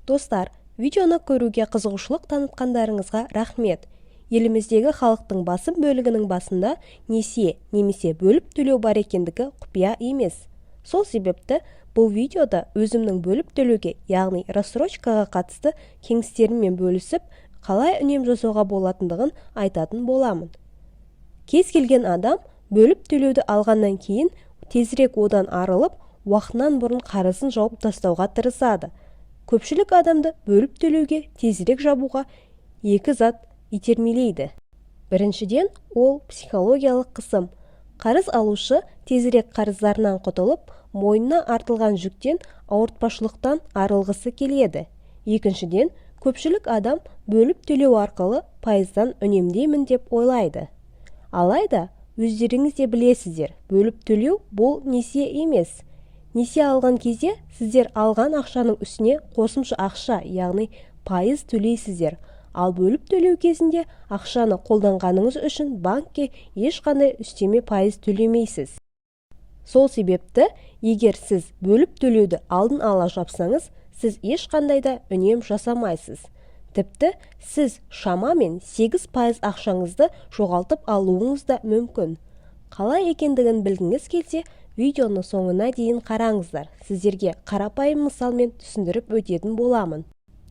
Достар, видеоны көруге қызығушылық танытқандарыңызға рахмет! Еліміздегі халықтың басым бөлігінің басында несие немесе бөліп төлеу бар екендігі құпия емес. Сол себепті бұл видеода өзімнің бөліп төлеуге, яғни рассрочкаға қатысты кеңестеріммен бөлісіп, қалай үнем жасауға болатындығын айтатын боламын. Кез келген адам бөліп төлеуді алғаннан кейін тезірек одан арылып, уақытынан бұрын қарызын жауып тастауға тырысады. Көпшілік адамды бөліп төлеуге тезірек жабуға екі зат итермелейді. Біріншіден, ол психологиялық қысым. Қарыз алушы тезірек қарыздарынан құтылып, мойнына артылған жүктен, ауыртпашылықтан арылғысы келеді. Екіншіден, көпшілік адам бөліп төлеу арқылы пайыздан үнемдеймін деп ойлайды. Алайда өздеріңіз де білесіздер, бөліп төлеу бұл несие емес. Несие алған кезде сіздер алған ақшаның үстіне қосымша ақша, яғни пайыз төлейсіздер. Ал бөліп төлеу кезінде ақшаны қолданғаныңыз үшін банкке ешқандай үстеме пайыз төлемейсіз. Сол себепті егер сіз бөліп төлеуді алдын ала жапсаңыз, сіз ешқандай да үнем жасамайсыз. Тіпті сіз шамамен 8% ақшаңызды жоғалтып алуыңыз да мүмкін. Қалай екендігін білгіңіз келсе, видеоны соңына дейін қараңыздар. Сіздерге қарапайым мысалмен түсіндіріп өтетін боламын.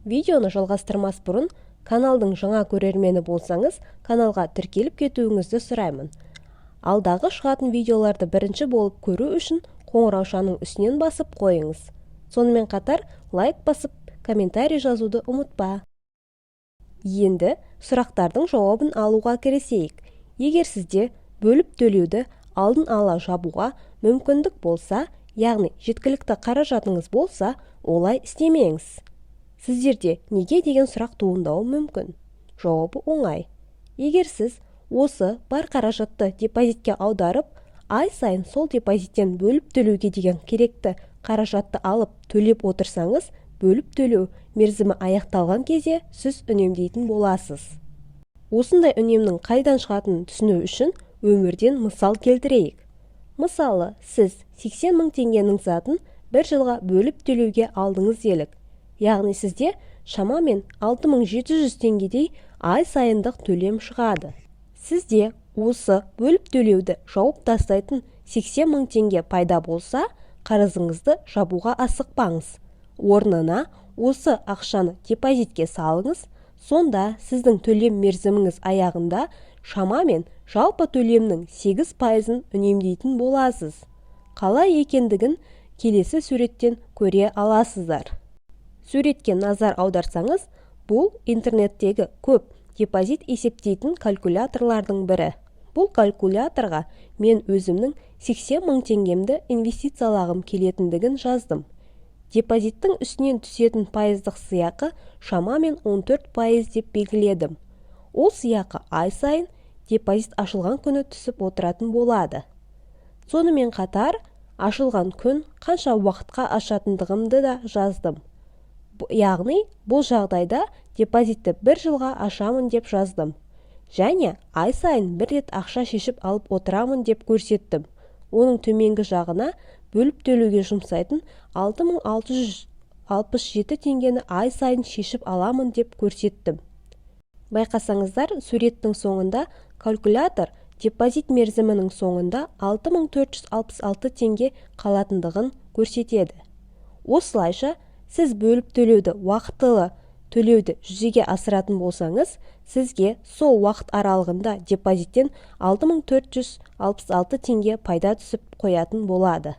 Видеоны жалғастырмас бұрын, каналдың жаңа көрермені болсаңыз, каналға тіркеліп кетуіңізді сұраймын. Алдағы шығатын видеоларды бірінші болып көру үшін қоңыраушаның үстінен басып қойыңыз. Сонымен қатар лайк басып, комментарий жазуды ұмытпа. Енді сұрақтардың жауабын алуға кірісейік. Егер сізде бөліп төлеуді алдын ала жабуға мүмкіндік болса, яғни жеткілікті қаражатыңыз болса, олай істемеңіз. Сіздерде неге деген сұрақ туындауы мүмкін. Жауабы оңай. Егер сіз осы бар қаражатты депозитке аударып, ай сайын сол депозиттен бөліп төлеуге деген керекті қаражатты алып төлеп отырсаңыз, бөліп төлеу мерзімі аяқталған кезде сіз үнемдейтін боласыз. Осындай үнемнің қайдан шығатынын түсіну үшін өмірден мысал келтірейік. Мысалы, сіз 80 мың теңгенің затын бір жылға бөліп төлеуге алдыңыз делік. Яғни сізде шамамен 6700 теңгедей ай сайындық төлем шығады. Сізде осы бөліп төлеуді жауып тастайтын 80 мың теңге пайда болса, қарызыңызды жабуға асықпаңыз. Орнына осы ақшаны депозитке салыңыз. Сонда сіздің төлем мерзіміңіз аяғында шамамен жалпы төлемнің 8%-ын үнемдейтін боласыз. Қалай екендігін келесі суреттен көре аласыздар. Суретке назар аударсаңыз, бұл интернеттегі көп депозит есептейтін калькуляторлардың бірі. Бұл калькуляторға мен өзімнің 80 мың теңгемді инвестициялағым келетіндігін жаздым. Депозиттің үстінен түсетін пайыздық сыйақы шамамен 14% деп белгіледім. Ол сыйақы ай сайын депозит ашылған күні түсіп отыратын болады. Сонымен қатар ашылған күн, қанша уақытқа ашатындығымды да жаздым. Яғни бұл жағдайда депозитті бір жылға ашамын деп жаздым және ай сайын бір рет ақша шешіп алып отырамын деп көрсеттім. Оның төменгі жағына бөліп төлеуге жұмсайтын 6667 теңгені ай сайын шешіп аламын деп көрсеттім. Байқасаңыздар, суреттің соңында калькулятор депозит мерзімінің соңында 6466 теңге қалатындығын көрсетеді. Осылайша, сіз бөліп төлеуді уақытылы төлеуді жүзеге асыратын болсаңыз, сізге сол уақыт аралығында депозиттен 6466 теңге пайда түсіп қоятын болады.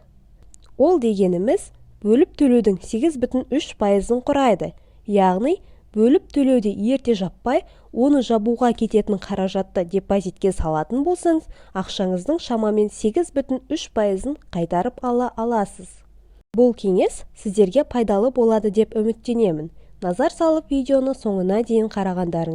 Ол дегеніміз бөліп төлеудің 8,3%-ын құрайды. Яғни бөліп төлеуді ерте жаппай, оны жабуға кететін қаражатты депозитке салатын болсаңыз, ақшаңыздың шамамен 8,3%-ын қайтарып ала аласыз. Бұл кеңес сіздерге пайдалы болады деп үміттенемін. Назар салып, видеоны соңына дейін қарағандарыңызға.